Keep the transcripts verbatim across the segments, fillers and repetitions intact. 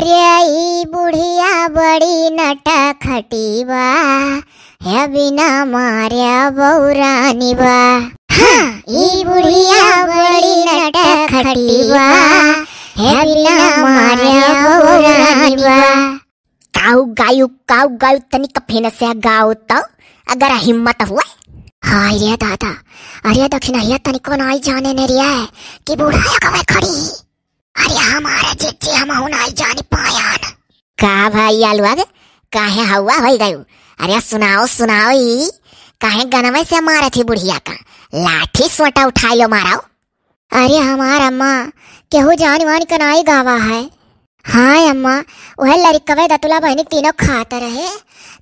मित्र, ई बुढ़िया बड़ी नटखटी बा, हे बिना मारे बौरानी बा। हाँ, ई बुढ़िया बड़ी नटखटी बा, हे बिना मारे बौरानी बा। काऊ गायू, काऊ गायू, तनिक फेन से गाओ तो, अगर हिम्मत हुए। हाय रे दादा, अरे दखिनहिया तनिको नाई जाने ने रिया है कि बूढ़ा अगवे खड़ी। अरे हमारा जिज्जी, हमहू नाई जानी पायन। का भाई आलुआ गे, काहे हवा होई गयू? अरे सुनाओ, सुनाओ ई, काहे गनवे से मारत ही बुढ़िया का? लाठी सोटा उठाई लो माराओ। अरे हमार अम्मा, केहू जान वान के नाई गावा है। हाँ अम्मा, उहे लरिकवे दतुला बहिनी तीनों खात रहे,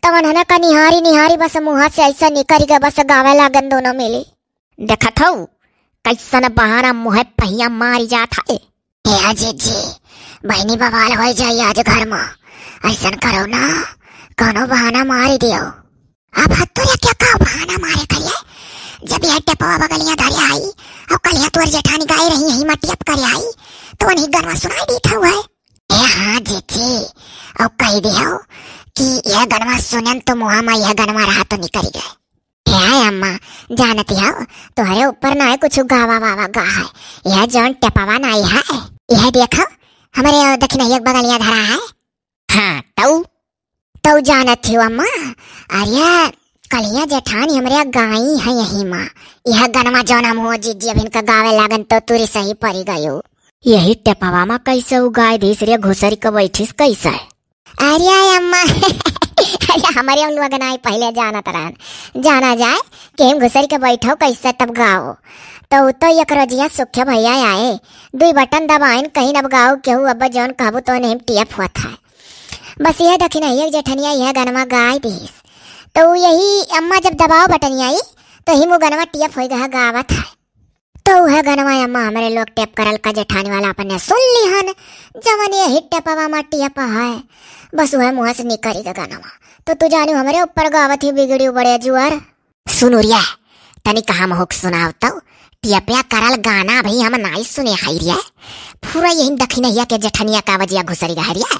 तब उन्हने का निहारी निहारी बस मुँह से ऐसा निकरी गए, बस गावे लागन दोनों मिली। देखत हऊ, कैसन बहाना मुँहे पहिया मारी जात है। ए जिज्जी, बहिनी बवाल होई जाई आज घर में। ऐसन करो ना, कोनो बहाना मारी दियो। अब हत्तू या क्या का बहाना मारे करिए? जब यह टेपवा बगलिया धरे आई, और कलिया तोर जेठानी गाय रही यही मा टेप करे आई, तो उन्हीं गनवा सुनाई देत हुआ है। ए हाँ जिज्जी, और कह दियो कि यह गनवा सुनन तो मुँह मा यह गनवा रहा तो निकरी गए। हे अम्मा, जानती हो, तोहरे ऊपर ना है कुछ गावा वावा गा है। यह जौन टेपवा ना है, यह देखो, हमरे दखिनहिया के बगलिया धरा है। हाँ, तऊ? तऊ जानत हो अम्मा, अरे कलिया जेठानी हमरे गाई है यही मा। यह गनवा जौन हम हो जिज्जी अभिन का गावे लागन तो तुरी सही परी गयो। यही टेपवा मा कैसे उ गाय धीस रे घुसरी के बैठिस कैसे? अरे अम्मा, अरे हमरे लोग नाई पहले जानत रहन। जाना जाए कि हम घुसरी के बैठो कैसे तब गाओ। तो उ तो एक रजिया सुखे भैया आए, दुई बटन दबाइन कहीं अब गाओ केहू अब जौन कहबू तो नहीं टियप होत है। बस यह दखिनहिया जेठनिया यह गनवा गाय दीस। तो यही अम्मा जब दबाओ बटनिया ई, तो ही वो गनवा टियप होई गहा गावत है। तो उहे गनवा अम्मा हमरे लोग टेप करल का जेठानी वाला अपने सुन लिहन, जवन यही टेपवा मा टियप है, बस उहे मुँह से निकरी के गनवा। तो तू जानू हमरे ऊपर गावत ही बिगड़ी बड़े जुअर। सुनु रिया, तनी कहा महुक सुनाव तो, टियपिया करल गाना भी हम नाई सुने है रिया। पूरा यही दखिनहिया के जेठनिया का वजिया घुसरी गह रिया।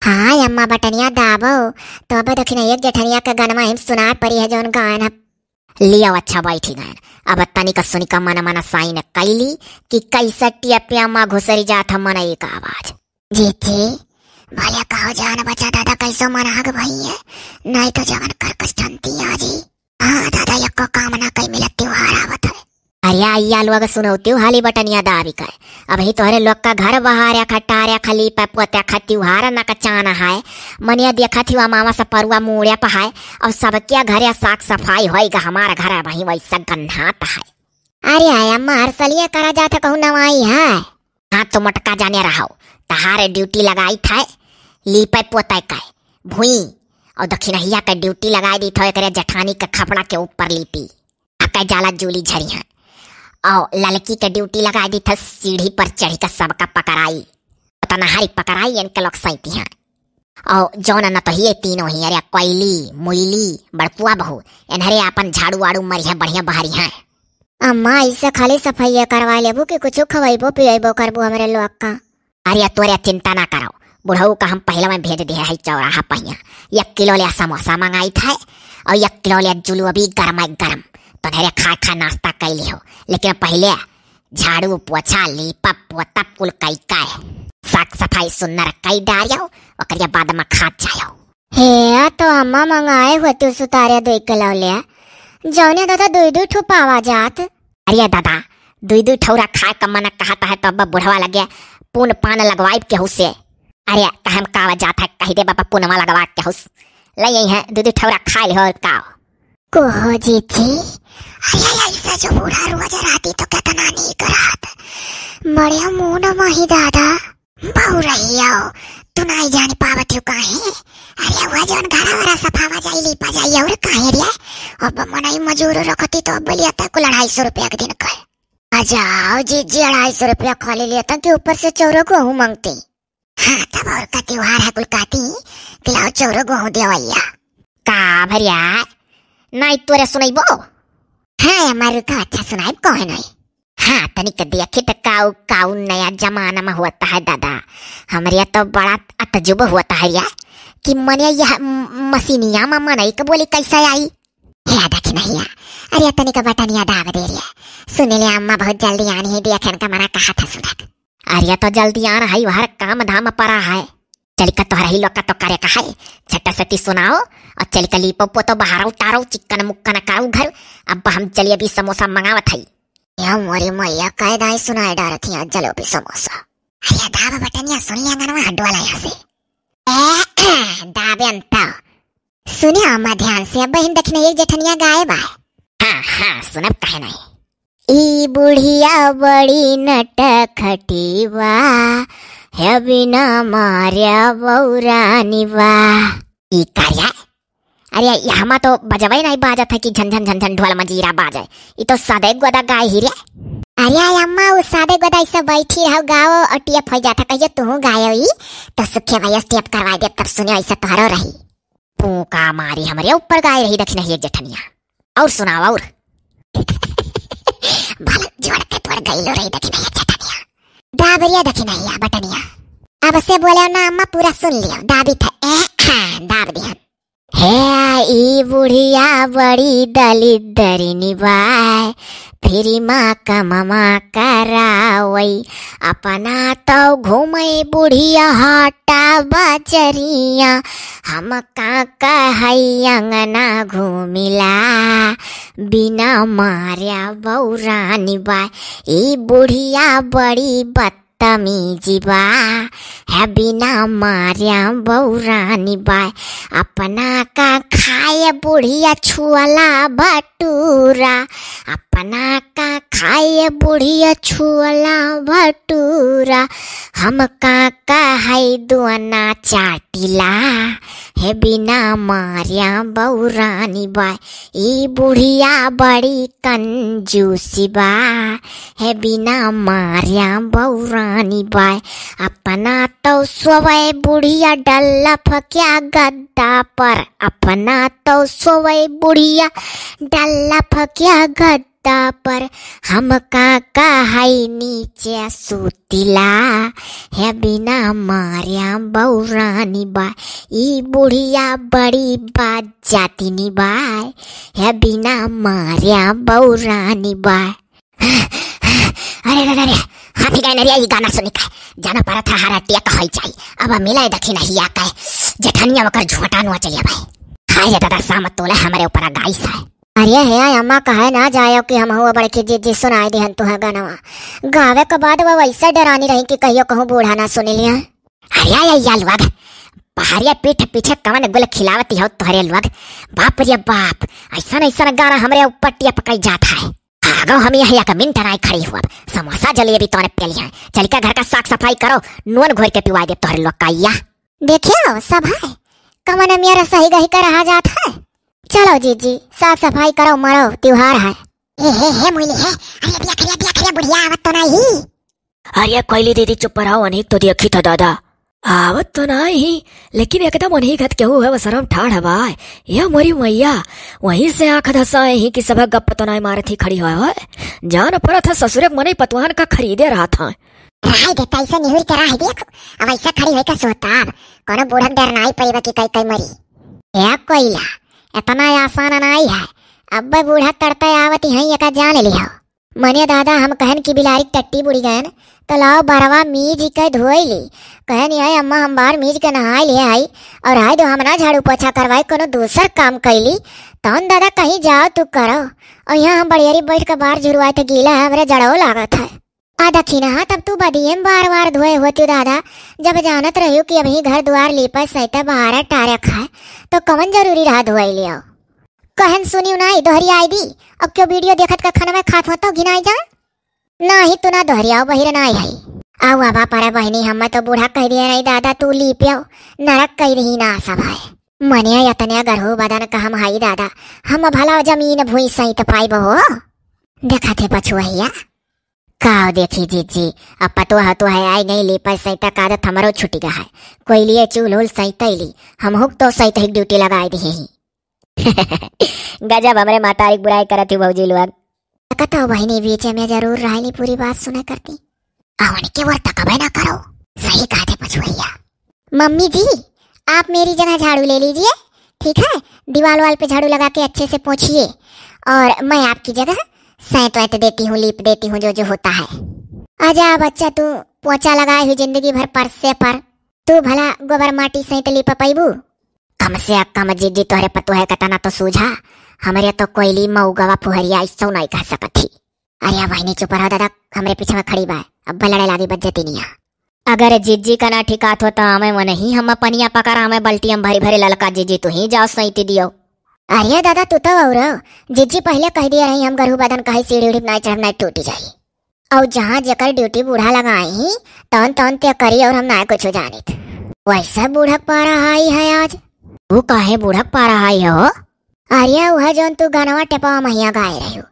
हाँ अम्मा बटनिया दाबो, तो अब दखिनहिया के जेठनिया के गनवा हम सुना परी है जौन गायन है। लियो अच्छा बैठी गयन। अब तनिक सुनिक मन मन साइन कैली कि कैसे टियपिया मा घुसरी जात ह मनई का आवाज। जीती, भले कहो जान बचा दादा कैसो मन आग भई है, नहीं तो जवन कर कस ठनती आजी। हाँ दादा, यक्को काम ना कई मिलत त्योहार आवत है। अरे आइया लोग सुनौती हाली बटनिया दाबी कर। अबही तोहरे लोग का घर बहारे खटारे खली पे पोते खा त्योहार न कचान है। मनिया देखत ही मामा से परुआ मूड़े पे है। अब सबके घरे साफ सफाई होई गा, हमार घर वहीं वैसा गन्हात है। अरे आया मार सलिया करा जात कहूँ नवाई है। हाँ तो मोटका जाने रहो, तहारे ड्यूटी लगाई था लीपे पोते का भुई, और दखिनहिया का ड्यूटी लगाई दी था एकरे जेठानी के खपड़ा के ऊपर लीपी। अके जाला जूली झरी है। और ललकी के ड्यूटी लगाई दी था सीढ़ी पर चढ़ी का सबका पकड़ाई। उतना हारी पकड़ाई इनके लोग सैती हैं। और जौन न तो ये तीनों ही, अरे कोयली, मुइली, बड़पुआ बहू, इन्हरे आपन झाड़ू वाड़ू मरी है, बढ़िया बहरी है। अम्मा, ऐसे खाली सफाई करवा लेबू कि कुछ खवाइबो पियाइबो करबू हमरे लोग का? अरे तोरे चिंता ना करो, बुढ़ऊ का हम पहले में भेज दिए है चौराहा पहिया। एक किलो ले समोसा मंगाई था और एक किलो ले जुलेबी गरम गरम। तो धरे खा खा नाश्ता कैली हो, लेकिन पहले झाड़ू पोछा लीपा पोता कुल कई का है। साफ सफाई सुन्नर कई डारियो, ओकरे बाद में खात जायो। हे, तो अम्मा मंगाए होती सुतारे दुई किलो ले, जौने दादा दुई दुई ठो पावा जात। अरे दादा, दुई दुई ठौरा खाए का मन कहत है तो अब बुढ़वा लगे पून पान लगवाइब केहू से। अरे कहम कावा जात है, कही दे बाबा पूनवा लगवा केहू से। ले आई है दुई दुई ठौरा खा ले और का। कोहो जीजी, अरे ऐसा जो बूढ़ा रोज रहती तो कितना नीक रहत। बड़े मुंह न माही दादा। बहु रही आओ, तू नाई जान पावत हो काहे? अरे वह जौन घरा वरा सफावा जाई, लीपा जाई और काहे रे? अब मनई मजूर रखती तो अब बोलिया तक कुल अढ़ाई सौ रुपया के दिन का। आ जाओ जीजी, अढ़ाई सौ रुपया खा ले लिया था कि ऊपर से चौरो गेहूं मांगती। हाँ, तब और का त्योहार है कुल कहती कि लाओ चौरो गेहूं देवैया। का भरिया, नाई तोरे सुनैबो? हाँ, हमार का अच्छा सुनाइब, कहे नहीं। हाँ, तनिक देखी त काऊ, काऊ नया जमाना मा होत है दादा। हमरे तो बड़ा अतजुब होत है या कि मने यह म-, मशीनिया मा मनई क बोली कैसे आई? हे देखी नहीं या, अरे तनिक बटनिया दाब दे रे। सुनिले अम्मा बहुत जल्दी आनी है, देखन का मना कहा था सुनत। अरे तो जल्दी आ रहा है, हर काम धाम परा है। चलिका तोहरा ही लोग का तो करे का है, झटा सती सुनाओ और चलिका लीपो पोतो बहारो टारो चिक्कन मुक्कन करो घर। अब हम चलिए अभी समोसा मंगावत है। या मोरी मैया, कह दाई सुनाए डारत हिया जलेबी समोसा। अरे दाब बटनिया, सुनिया गनवा हड्डवाला यहाँ से। ए, दाबे अंता। सुने अम्मा ध्यान से, अब बहिन देखने एक जेठनिया गाए बा। हाँ, हाँ, सुनब कहे नहीं। ई बुढ़िया बड़ी नटखटी बा, है बिना मार्या बौरानी बा। ई कार्या, अरे, यहाँ तो बजबै नहीं बाजत है कि झन झन झन झन ढोल मजीरा बाजे। ई तो सादे गोदा गाय ही रे। अरे अम्मा, उ सादे गोदा ऐसे बैठी रहो, गाओ और टेप हो जाता, कहियो तू गायो ई, तो सुखे भाई टेप करवा दे, तब सुने ऐसे तोहरो रही। पूका मारी हमरे ऊपर गाय रही देखी नहीं एक जेठनिया। और सुनाओ और। भल जोड़ के तोड़ गई लो रही देखी नहीं एक जेठनिया। डाबरिया देखी नहीं या बटनिया। अब से बोले ना अम्मा, पूरा सुन लियो, दाबी थे, ए, हाँ, दाब दिया। हे, ई बुढ़िया बड़ी दलिद्दरिनी बाय, फिरी मा कममा करावई। अपना तो घूमई बुढ़िया हाटा बजरिया, हम का कहई अंगना घूमिला। बिना मार्या बौरानी बाय, ई बुढ़िया बड़ी बद तमीजी बा, है बिना मार्या बौरानी बा। अपना का खाए बुढ़िया छुअला भटूरा, अपना का खाए बुढ़िया छुअला भटूरा। हम का कहई दुअना चाटिला, है बिना मार्या बौरानी बा। ई बुढ़िया बड़ी कंजूसी बा, है बिना मार्या बौरानी बाय। अपना तो सोवे बुढ़िया डल्ला फकिया गद्दा पर, अपना तो सोवे बुढ़िया डल्ला फकिया गद्दा पर। हम का कहई नीचे सूतिला, है बिना मार्या बौरानी बा। ई बुढ़िया बड़ी बाजातिनी बाय, है बिना मार्या बौरानी बाय। अरे रे रे रे, हाथी गए नरिया, ई गाना सुनी का जाना पड़ा था, हरा टिया कहई जाई। अब मिले देखी नहीं या कहे जेठनिया ओकर झोटा नुआ चलिए भाई। हाय रे दादा, साम तोले हमरे ऊपर गाइस है। अरे हे अम्मा, कहे ना जायो कि हम हुआ बड़की जीजी सुनाई दिहन तुहे गनवा। गावे के बाद वो वैसे डरानी रही कि कहियो कहूँ बूढ़ा ना सुनी लिया। अरे या, या लोग, पहाड़िया पीठ पीछे कवन गुल खिलावती हो तोहरे लोग। बाप रे बाप, ऐसन ऐसन गाना हमरे ऊपर टिया पकाई जात है। आगो हम यहाँ एक मिनट नाई खड़ी हुआ, समोसा जलेबी तोरे पेली है। चल के घर का साफ सफाई करो, नून घोर के पिवाई दे तोहरे लोग का या। देखियो सब है, कवन मेरा सही गही का रहा जात है। चलो जीजी, साफ सफाई करो, मरो, त्योहार है। ए, हे, हे, मोइली, हे। अरे, देख रे, देख रे, बुढ़िया आवत तो नहीं। अरे, कोइली दीदी, चुप रहो, अनेक तो देखी था दादा। आवत तो नहीं, लेकिन एकदम अनेक हत केहू है, वो शर्म ठाढ़ हवाए। ये मोरी मैया, वहीं से आँख धसाए ही कि सब गप तो नहीं मारत ही खड़ी होए होए। जान पड़त है ससुरे के मनई पतवान का खरीदे रहा था। रहे दे, तैसे निहुर के रहे देख, अब ऐसा खड़ी होई का सोताब, कोनो बूढ़क डर नाई पइबा कि कई कई मरी। ए कोइला, इतना आसान नाई है, अब्बे बूढ़ा तड़ते आवत ही हैं, एका जान लिहो। मने दादा हम कहन कि बिलारी के टट्टी बुड़ी गयन, तो लाओ बरवा मीज के धोई ली। कहन, "ये अम्मा हम बार मीज के नहाई लिए हई, और आए दो हम ना झाड़ू पोछा करवाई, कोनो दूसर काम कैली।" तौन दादा कहीं जाओ तू करो, और यहाँ हम बड़ियारी बैठ के बार झुरवाए थे, गीला है, हमरे जड़ो लागत है। आ दखिनहा, तब तू बदिये में बार बार धोए होती दादा, जब जानत रहियो कि अबही घर दुआर लीपे सैते बहारे टारे खाए, तो कवन जरूरी रहा धोए लियो? कहन सुनियो ना, ई दोहरी आई दी, अब क्यों वीडियो देखत का खनवे खात हो तो घिनाई जा? नाही तू ना दोहरियाओ, बहिर ना आई है। आओ आबा परे बहिनी, हमें तो बूढ़ा कह दिए नहीं दादा, तू लीपियो, नरक कह रही ना सब है। मने यतने गरहू बदन का हम हई दादा, हम भला जमीन भूई सैत पाइब हो? देखा थे पछुआइया। का देखी जीजी, अब पतोह तो है आई गई, लीपा सैता का आदत हमरो छूटी गा है। कोई लिए चूल उल सैतैली, हम हुक तो सैत ही ड्यूटी लगाए दिए ही। गजब हमरे मातारी के बुराई करत ही भौजी लोग। कतौ बहिनी बीचे में जरूर रहली, पूरी बात सुने करती। अवन के ओर तकबे ना करो, सही कहते पछुवैया। मम्मी जी, आप मेरी जगह झाड़ू ले लीजिए, ठीक है? दीवाल वाल पे झाड़ू लगा के अच्छे से पोंछिए, और मैं आपकी जगह सैंत वैंत देती हूँ, लीप देती हूँ, जो जो होता है। आजा बच्चा, तू पोंछा लगाए हुई जिंदगी भर फर्श से पर, तू भला गोबर माटी सैंत लीप पैबू? कम से कम जीजी तोहरे पतोहे का तना तो सूझा, हमरे तो कोयली मऊगवा फुहरिया ऐसो नहीं कह सकत ही। अरे बहिनी चुप रहो दादा, हमरे पीछे में खड़ी बा, अब लड़े लागी बज्जतिनिया। अगर जीजी का ना ठिकात हो तो हमें वो नहीं, हम पनिया पकड़ हमें बल्टिया में भरी भरी ललका जीजी तू ही जाओ सैंती दियो। अरे दादा तू तो और जीजी पहले कह दिया रही हम गरहू बदन कहे सीढ़ी उढ़ी नाई चढ़ब नाई टूटी जाई। और जहाँ जेकर ड्यूटी बूढ़ा लगाई, तौन तौन ते करी और हम ना कुछ जानित। वैसे बूढ़क पारा हाई है आज। वो काहे बूढ़क पारा हाई है हो? अरे वह जौन तू गानवा टेपवा महिया गाए रही हो,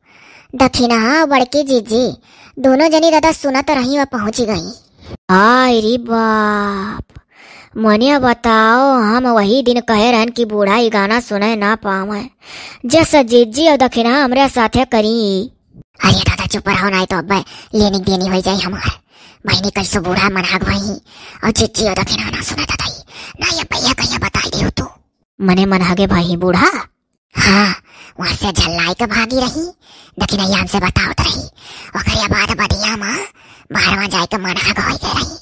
दखिनहा बड़की जीजी, दोनों जनी दादा सुनत रही व पहुँची गई। आय रे बाप, मने बताओ, हम वही दिन कहे रहन कि बूढ़ा ई गाना सुने ना पावे, जस जीजी और दखिनहा हमरे साथे करी। अरे दादा चुप रहो, नाई तो अब लेनी देनी हो जाई हमार। बहिनी कैसो बूढ़ा मनहग भई, और जीजी और दखिनहा ना सुने दादा, ना ये भैया कहिया बताई दियो तू। मने मनहगे भई बूढ़ा? हाँ, वहाँ से झल्लाई के भागी रही, दखिनहा हमसे बतावत रही, ओकरे बाद बदिया में बाहरवा जाए के मनहग हो गए रही।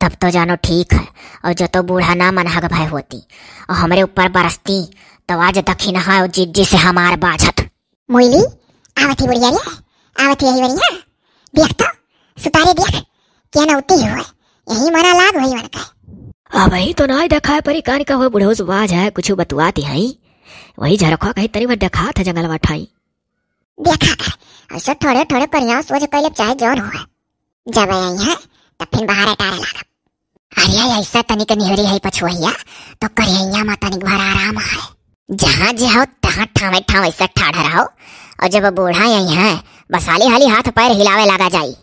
तब तो जानो ठीक है, और जो तो बूढ़ा ना मनहग भय होती और हमरे ऊपर बरसती, तो आज दखिनहा और जीजी से हमार बाझत। मोइली, आवत ही बुढ़िया रे, आवत ही यही वरिया। देख तो, सुतारे देख, क्या नौती हुए, यही मना लाग हुई मन का। अब ही तो नाई देखाए परी कान का हुए बुढ़ऊ से बाझ है, कुछ बतुआती है। वही झरखा कहीं तनी भर देखात है जंगलवा ठाई। देखा कर, ऐसे थोड़े थोड़े करिया सोच कैले चाहे जौन हुए। जब आई है, तब फिर बाहर अटारे लागब। अरे, ऐसा तनिक निहरी है पछुवैया, तो करिया में तनिक भर आराम है। जहाँ जे हो, तहाँ ठावे ठावे से ठाढ़ रहो, और जब बूढ़ा आई है, बस हाली हाली हाथ पैर हिलावे लागा जाई।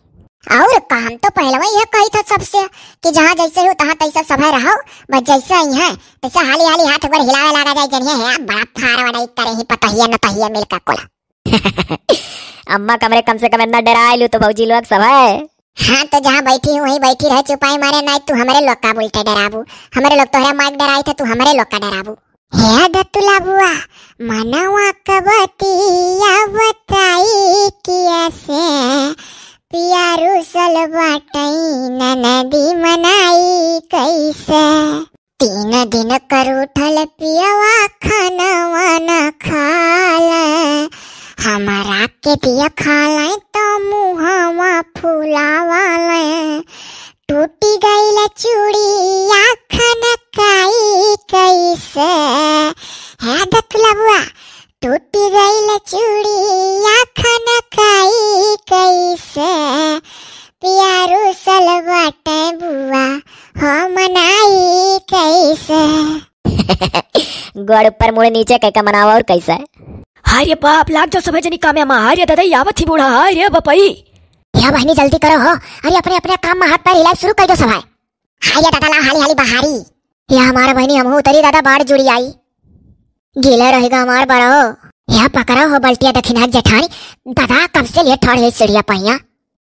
और काम तो पहलवा यह कही था सबसे कि जहाँ जैसे हो, तहाँ तैसे सभे रहो, बस जैसे आई है, तैसे हाली हाली हाथ पैर हिलावे लागा जाई। जनिए है, बड़ा फार वड़ाई करे ही पतहिया न तहिया मिल का कोला। अम्मा कमरे कम से कम इतना डराए लू तो भौजी लोग सब है। हाँ, तो जहाँ बैठी हूँ वहीं बैठी रहे, चुपाई मारे, नाई तू हमरे लोग का उल्टे डराबू, हमरे लोग तोहरे माइक डराई थे, तू हमरे लोग का डराबू। हे दतुला बुआ, मनवा क बतिया बताई किया से, पिया रूसल बाटई ननदी मनाई कैसे। तीन दिन कर उठल पियवा खानवा न खाल, हमरा के दिया खाल तो मुहवा फुलावाल। टूटी गइल चूड़िया खनकाई कैसे, हे दतुला बुआ, टूटी गइल चूड़िया खनकाई कैसे, पिया रूसल बाटे बुआ, हो मनाई कैसे। गोड़ ऊपर मुड़ नीचे कह के मनावा और कैसे? हाय रे बाप, लाग जाओ सभे जनी कामे मा। हाय रे दादा, ई आवत ही बूढ़ा, हाय रे बपई। या बहिनी जल्दी करो हो, अरे अपने अपने काम में हाथ पैर हिलाए शुरू कर दो सभाए। हाय रे दादा, लाओ हाली हाली बहारी। या हमारा बहिनी हमहू उतरी दादा, बाढ़ जुड़ी आई। गीला रहेगा हमार बड़ा हो। या पकड़ा हो बल्टिया दखिनहा जेठानी, दादा कब से लिए ठाड़ है सीढ़िया पहिया।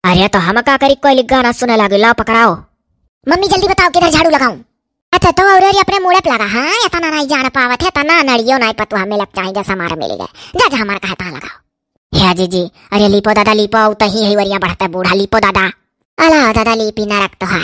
अरे तो हम का करी, कोई गाना सुने लागे, लाओ पकड़ाओ। मम्मी जल्दी बताओ किधर झाड़ू लगाऊं? अच्छा तो और अरे अपने मुड़े पे लगा, हाँ इतना नहीं जान पावत है, इतना नड़ियो नहीं पतुआ मिलक चाहे जैसा हमारा मिल गए, जा जा हमारा कहा तहाँ लगाओ। हे जीजी, अरे लीपो दादा लीपो, तही है वरिया बढ़ता बूढ़ा लीपो दादा। अला दादा लीपी नरक तो है।